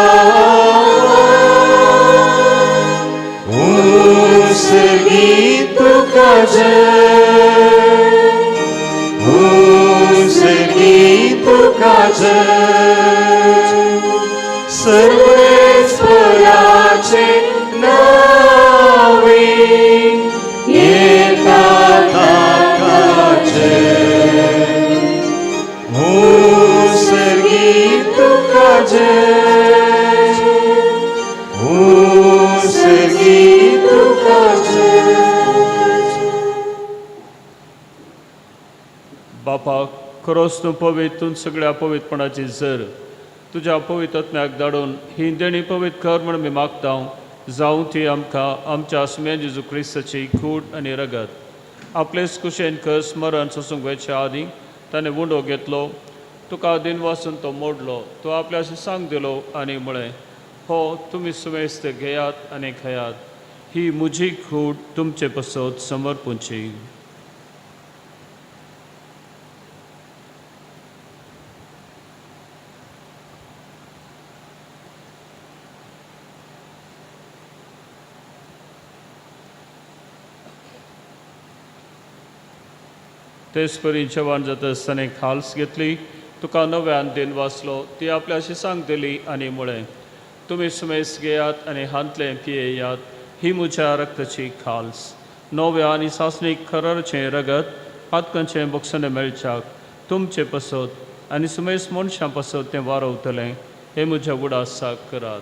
उंसर्गीत तुका जय, उंसर्गीत तुका जय, सर्वेस्पराचे नावे येता ताका जय, उंसर्गीत तुका जय, उंसर्गीत तुका जय. बापा खरोच तूं पवित्र, तूं सगळ्या पवित्रपणाची जर तुज्या पवित्र आत्म्याक धाडून ही देणी पवित्र कर म्हूण आमी मागता. जावं ती आमकां आमच्या सुम्या जेजू क्रिस्ताची कूड आनी रगत. आपलेच कुशेन कर स्मरण सोसूंक वयच्या आदीं ताणें उंडो घेतलो, तुका दिन वासून तो मोडलो, तो आपल्या सांग दिलो आनी म्हळें, हो तुमी सुमेस्त घेयात आनी खायात, ही म्हजी कूड तुमचे पसत समर्पूची. तेच परी जेवण जाता आसतना खाल्स घेतली, तुका नव्यान दिन वाचलो, ती आपल्याशी सांग दिली आनी म्हळें, तुमी सुमेस घेयात आनी हांतलें पियेयात, ही म्हज्या रक्ताची खाल्स, नव्या आनी सासणीक खराचें रगत पातकांचें बक्षणें मेळच्याक तुमचे पसत आनी सुमेस मनशां पसत तें वारवतलें, हें म्हज्या उडासाक करात.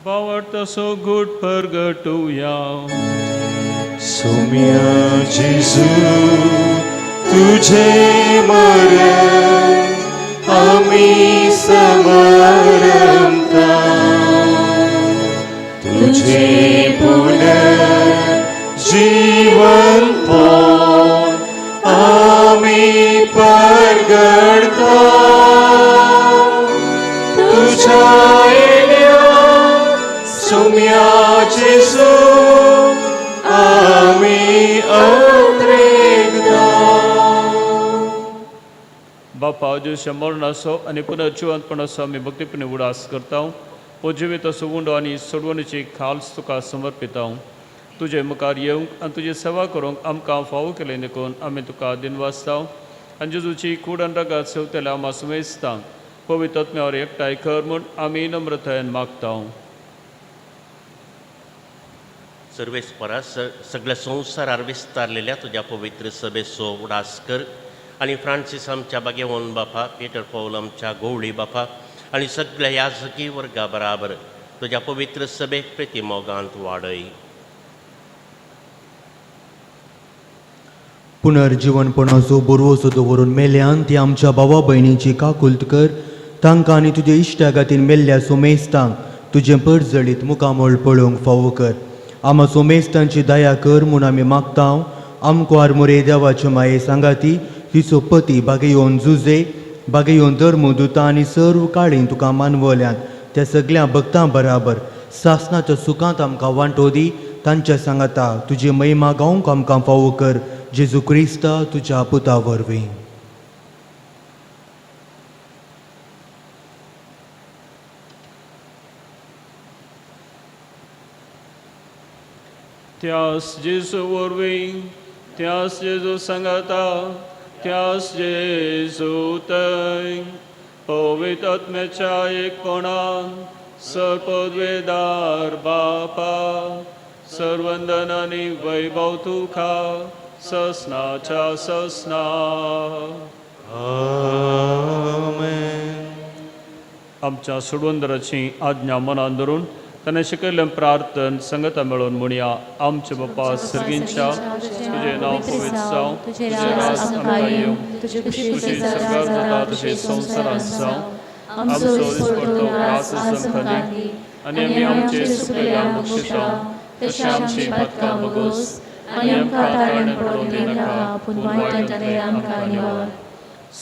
भावार्थाचो घूट परगटुया. सोम्या जेजू तुझे मरण आमी समारंभता, तुझे पुनर्जीवन पण आमी परगडता, तुझ्या येण्या सोम्या जेजू आमी अत्रेगता. बापा जेजूच्या मरणाचो आनी पुनर्जिवंतपणाचो आमी भक्तीपणी उडास करता. हो जिवीत असो उंडो आनी सोडवणीची खाल्स तुका समर्पिता. तुजे मुखार येवंक आनी तुजी सेवा करूंक आमकां फावो केलें देखून आमी तुका दिनवासता. आनी जेजूची कूड आनी रगत सेवतल्या आमा सुमेस्तांक पवित्र आत्म्यावर एकठांय कर म्हूण आमी नम्रतायेन मागता. सर्वेस्परा सगळ्या संवसारार विस्तारलेल्या तुज्या पवित्र सभेचो उडास कर आनी फ्रांसीस आमच्या बागेवन बापा, पीटर पौल आमच्या गोवळी बापा आनी सगळ्या याजकी वर्गा बराबर तुज्या पवित्र सभेक प्रितीमोगांत वाडय. पुनर्जीवनपणाचो बरवसो दवरून मेल्यान ती आमच्या भावा भयणीची काकुल्त कर, तांकां आनी तुज्या इश्टा खातीर मेल्ल्या सोमेस्तांक तुजें परजळीत मुखामळ पळोवंक फावो कर. आमा सोमेस्तांची दया कर म्हूण आमी मागता. आमकां आरमोरे देवाचे माये सांगाती तिचो पती बागेवन जुजे बागेवन धर्मदुता आनी सर्व काळीन तुका मानवल्यांत त्या सगळ्या भक्तां बराबर सासनाच्या सुखांत आमकां वांटो दी. तांच्या सांगाता तुजी महिमा गावंक आमकां फावो कर, जेजू क्रिस्ता तुज्या पुता वरवीं. त्यास जेजू वरवीं, त्यास जेजू सांगाता, त्यास जेजू थंय पवित्र आत्म्याच्या एकपणान सर्पद्वेदार बापा सर्वंदन आनी वैभव तुका ससनाच्या ससना. आमेन. आमच्या सोडवंदराची आज्ञा मनान धरून ताणें शिकयल्लें प्रार्थन संगता मेळोवन म्हणया. आमचे बापा सर्गींच्या, तुजें नांव पवित्र जावं, तुजें राज आमकां येवं, तुजी तुजी सरकार जाता तशें संवसारांत जावं. आमचो दिसपडतो ग्रास आमकां दी आनी आमी आमचे सुकयल्या बक्षिता तशें आमची पातकां बगोस आनी आमकां ताळण पडोवन दिनाका, पूण वायटांतलें आमकां निवार.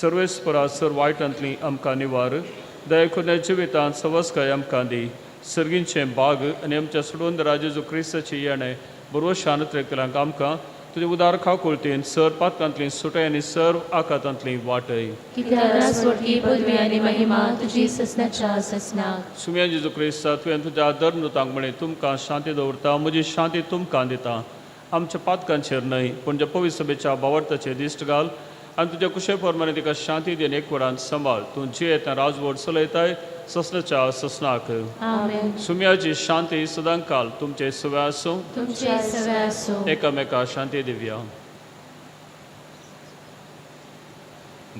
सर्वेस्परा सर वायटांतली आमकां निवार, दया करून जिवितांत सवस्काय आमकां दी. सर्गींचें बाग आनी आमच्या सोडून राजेजो क्रिस्ताची येणें बरोबर शांत रेकतल्यांक आमकां तुजे उदार खाकुळतीन सर पातकांतली सुटय आनी सर्व आकातांतली वाटय. कित्याक राजवटकी पदवी आनी महिमा तुजी ससनाच्या ससनाक. सुम्या जेजू क्रिस्ता, तुवें तुज्या धर्मदूतांक म्हळें, तुमकां शांती दवरता, म्हजी शांती तुमकां दिता. आमच्या पातकांचेर न्हय पूण ज्या पवित्र सभेच्या भावार्थाचेर दिश्ट घाल आनी तुज्या कुशे प्रमाणे तिका शांती दी आनी एकवटान सांबाळ. तूं जियेता राजवट चलयताय ससनाच्या ससनाक. आमेन. सुम्याची शांती सदांकाल तुमचे सवे आसूं. तुमचे सवे आसूं. एकामेका शांती दिवया.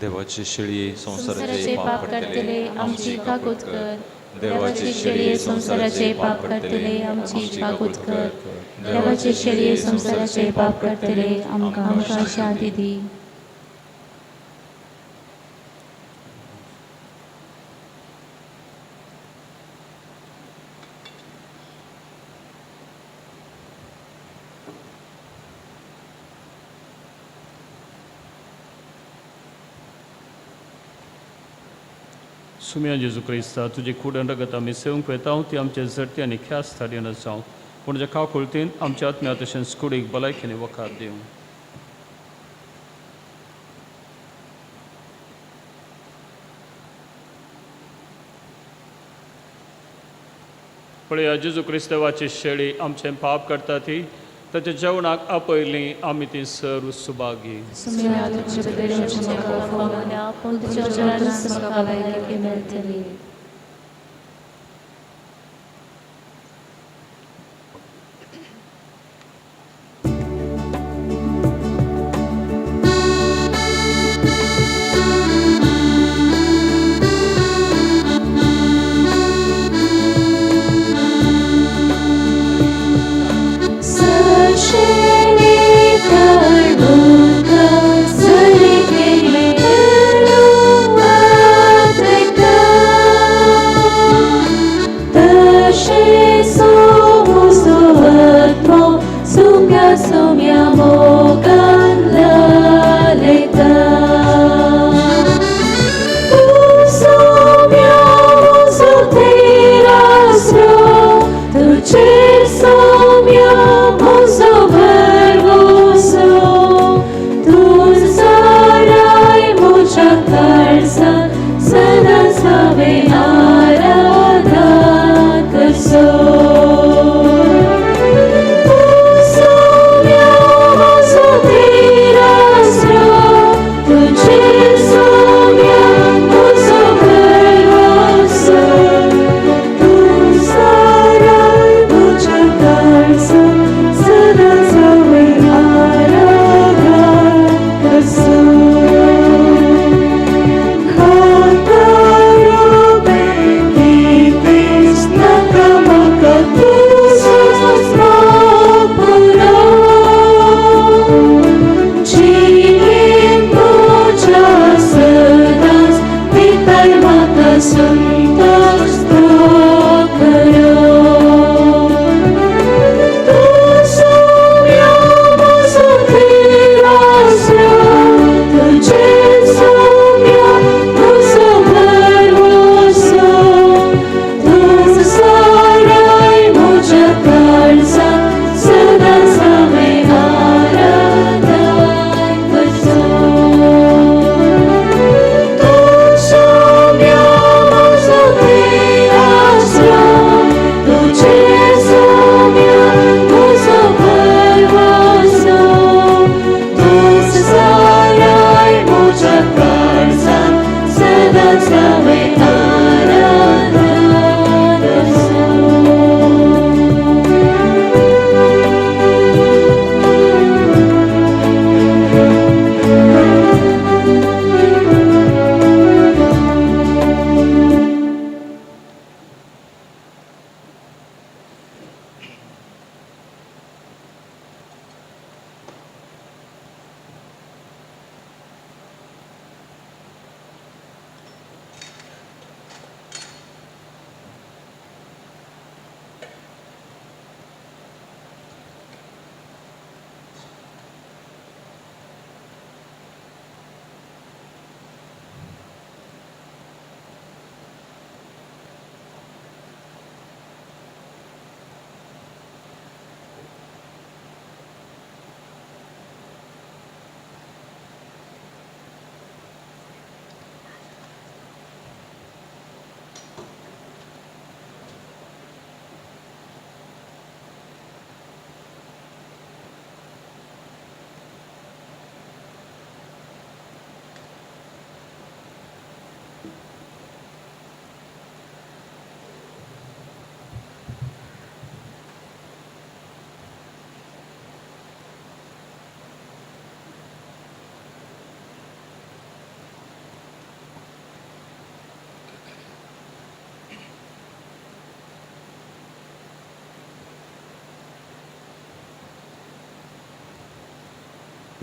देवाची शेळी संवसाराचे पाप काडटले आमची काकूत कर. देवाची शेळये संवसाराचे पाप काडटले आमची काकूत कर. देवाची शेळये संवसाराचे पाप काडटले आमकां शांती दी. सुम्या जेजू क्रिस्ता, तुजी कूड आनी रगत आमी सेवंक वेता ती आमचे झडती आनी ख्यास्त थाडयन जावं, पूण जे काकुळतीन आमच्या आत्म्या तशेंच कुडीक भलायकेन वखार दिवं. पळया जेजू क्रिस्तावाची शेळी आमचें पाप करता ती ताच्या जेवणाक आपयली आमी ती सर्व सुभागी. सुम्या तुमचे बगैर म्हाका फावना, पूण तुज्या उपरांतच म्हाका भलायकी मेळटली.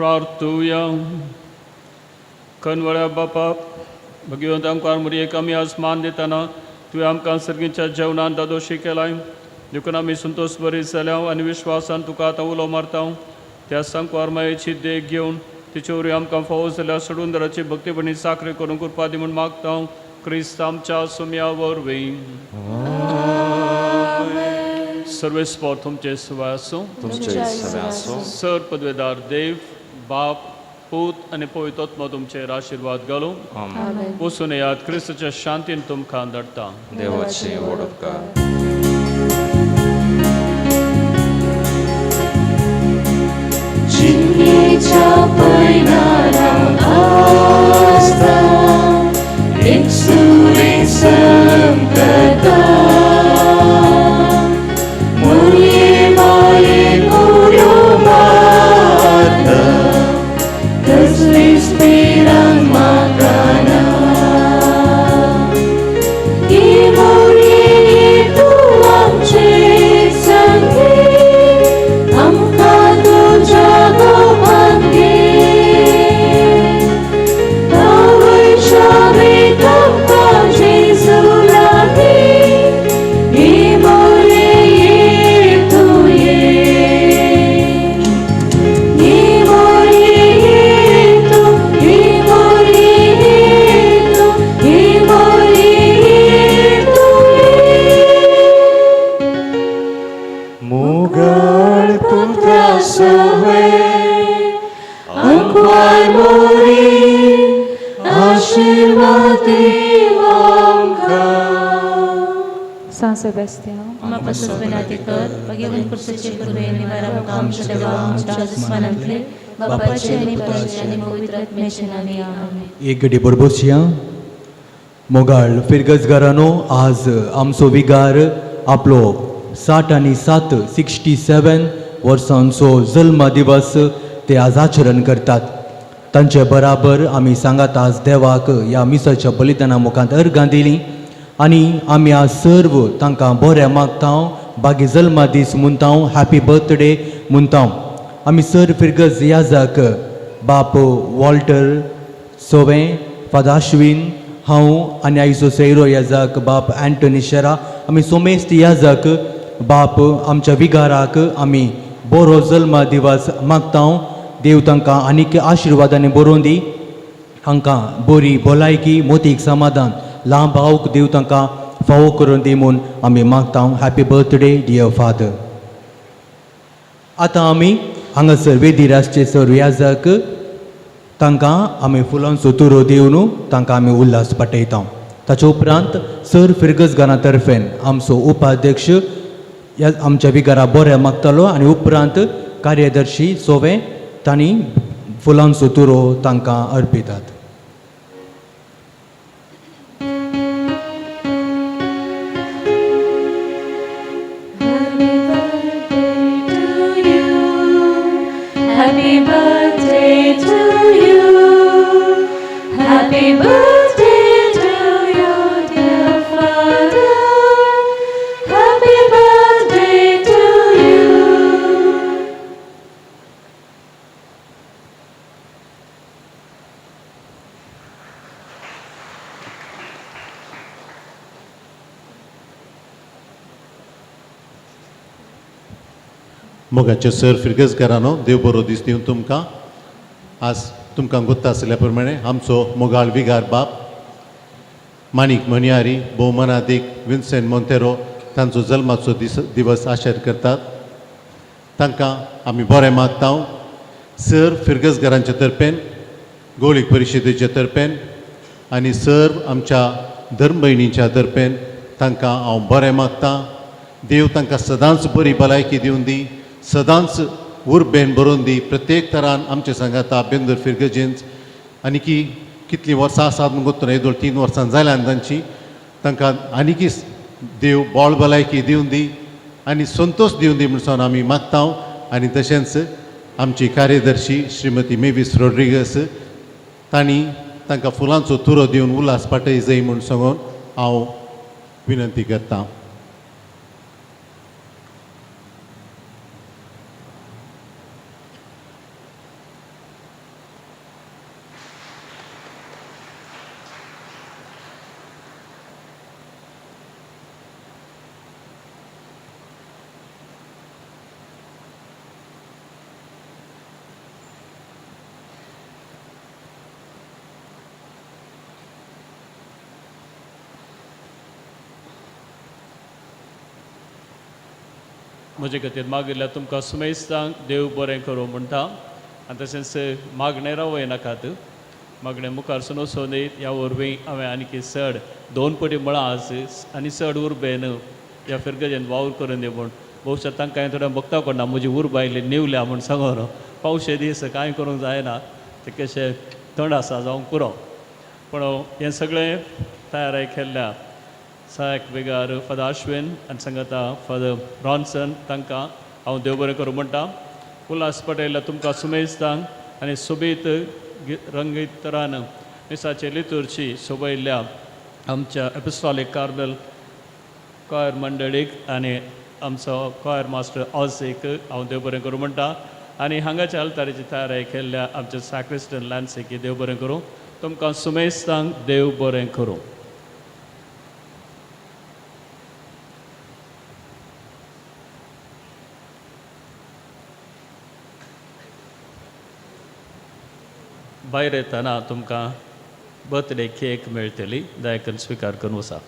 प्रार्थुया. कनवळ्या बापा, भगवंत आमकां मुरयेक आमी आज मान दितना तुवें आमकां सर्गीच्या जेवणान दादोशी केलाय, देखून आमी संतोश बरी जाल्या आनी विश्वासान तुका आतां उलो मारता. त्या सांकवार मायेची देख घेवन तिचे वरवीं आमकां फावो जाल्यार सोडून दराची भक्तीपणी साखरे करूंक कृपा दी म्हूण मागता, क्रिस्त आमच्या सुम्या वरवीं. सर्वेस्पोर तुमचे सुवाय आसूं. तुमचे सवे आसूं. सर पदवेदार देव बाप, पूत आनी पवित्र आत्मो तुमचेर आशिर्वाद घालूं. आमेन. वचून येयात, क्रिस्ताच्या शांतीन तुमकां धाडटा. देवाची व्हड उपकार. जिणेच्या पयणारा आसता एकसुरें संकटा, मोरये माये उड्यो मारता, कसलीच भिरांत म्हाका ना. ही मोरये तूं आमचे संगी, आमकां तुज्या गोपांत घे. आवयशावेक आमकां जेजू लागीं, ही मोरये तूं ये. ही मोरये तूं, ही मोरये तूं, ही मोरये तूं ये. मोगाळ पुत्रा सवे आंकवार मोरी आशिर्वाद दीव आमकां. सांत सेबेस्तियान, आमा पासत विनंती कर, भगवंत पुरुषाचे कृपेन निवार आमकां आमच्या देवा आमच्या दुस्मानांतले, बापाचे आनी पुताचे आनी पवित्र आत्म्याचे नांवान. आमेन. एक घडी बरोबरया. मोगाळ फिरगजगारानो, आज आमचो विगार आपलो 67 67 वर्सांचो जल्म दिवस ते आज आचरण करतात. तांचे बराबर आमी सांगात आज देवाक ह्या मिसाच्या बलिदाना मुखांत अर्गां दिलीं आनी आमी आज सर्व तांकां बरें मागता, बागी जल्मा दीस म्हणटा, हॅपी बर्थडे म्हणटा. आमी सर फिरगज याजाक बाप वॉल्टर सोवें, फादर आश्विन, हांव आनी आयचो सैरो याजाक बाप एंटनी शेरा, आमी सोमेस्त याजाक बाप आमच्या विगाराक आमी बरो जल्मा दिवस मागता. देव तांकां आनीक आशिर्वादांनी बरोवन दी, हांकां बरी भलायकी, मोतीक समाधान, लांब आवक देव तांकां फावो करून दी म्हूण आमी मागता. Happy birthday dear father. आतां आमी हांगासर वेदीर आसचे सर याजाक तांकां आमी फुलांचो तुरो दिवन तांकां आमी उल्हास पाठयता. ताचे उपरांत सर फिरगजगारा तर्फेन आमचो उपाध्यक्ष ह्या आमच्या विगारा बरें मागतालो आनी उपरांत कार्यदर्शी सोवे तांणी फुलांचो तुरो तांकां अर्पितात. Happy birthday to you. Happy birthday to you. Happy birthday to you, dear father. Happy birthday to you. मोगाचे सर फिरगजकारांनो, देव बरो दीस दिवन तुमकां. आज तुमकां गुत्त आशिल्ल्या प्रमाणे आमचो मोगाळ विगार बाप माणिक मनियारी भोवमानादीक विन्सेंट मोंतेरो तांचो जल्माचो दीस दिवस आशेर करतात. तांकां आमी बरें मागता सर फिरगजगारांचे तर्फेन, गोळीक परिशदेचे तर्फेन आनी सर आमच्या धर्म भयणींच्या तर्फेन तांकां हांव बरें मागता. देव तांकां सदांच बरी भलायकी दिवन दी, सदांच उर्बेन बरोवन दी. प्रत्येक तरान आमचे सांगाता बेंदूर फिरगजेंत आनीकी कितलीं वर्सां आसात म्हूण गोत्तो, 1, 2, 3 वर्सां जाल्यान तांची. तांकां आनीकी देव बोळ भलायकी दिवन दी आनी संतोश दिवन दी म्हूण आमी मागता. आनी तशेंच आमची कार्यदर्शी श्रीमती मेवीस रोड्रिगस तांणी तांकां फुलांचो तुरो दिवन उल्हास पाटय जाय म्हूण सांगून हांव विनंती करता. म्हजे खातीर मागिल्ल्या तुमकां सुमेस्तांक देव बरें करूं म्हणटा. आनी तशेंच मागणें रावय नाकात, मागणें मुखार सून वचून ह्या वरवीं हांवें आनीक चड 2 पटी म्हळां आज आनी चड उर्बेन ह्या फिरगजेन वावर करून दी म्हूण. भोवशा तांकां हांवें थोड्या भक्ता कोणा म्हजी उर्बा आयली निवल्या म्हूण सांगून पावशे दीस कांय करूंक जायना, ते कशें थंड आसा जावंक पुरो. पूण हें सगळें तयार केल्ल्या सहायक विगार फादर आश्विन आनी सांगता फादर रॉन्सन तांकां हांव देव बरें करूं म्हणटा. उल्हास पटेल तुमकां सुमेस्तांक आनी सोबीत रंगीत तरान मिसाचे लितुरची सोबयल्ल्या आमच्या एपिस्टॉलीक कार्मेल कॉयर मंडळीक आनी आमचो कॉयर मास्टर ऑसीक हांव देव बरें करूं म्हणटा. आनी हांगाच्या अल्तारीची तयारी केल्ल्या आमच्या सॅक्रिस्टन लॅन्सीक देव बरें करूं. तुमकां सुमेस्तांक देव बरें करूं. भायर येतना तुमकां बर्थडे केक मेळटली, दया करून स्विकार करून वसा.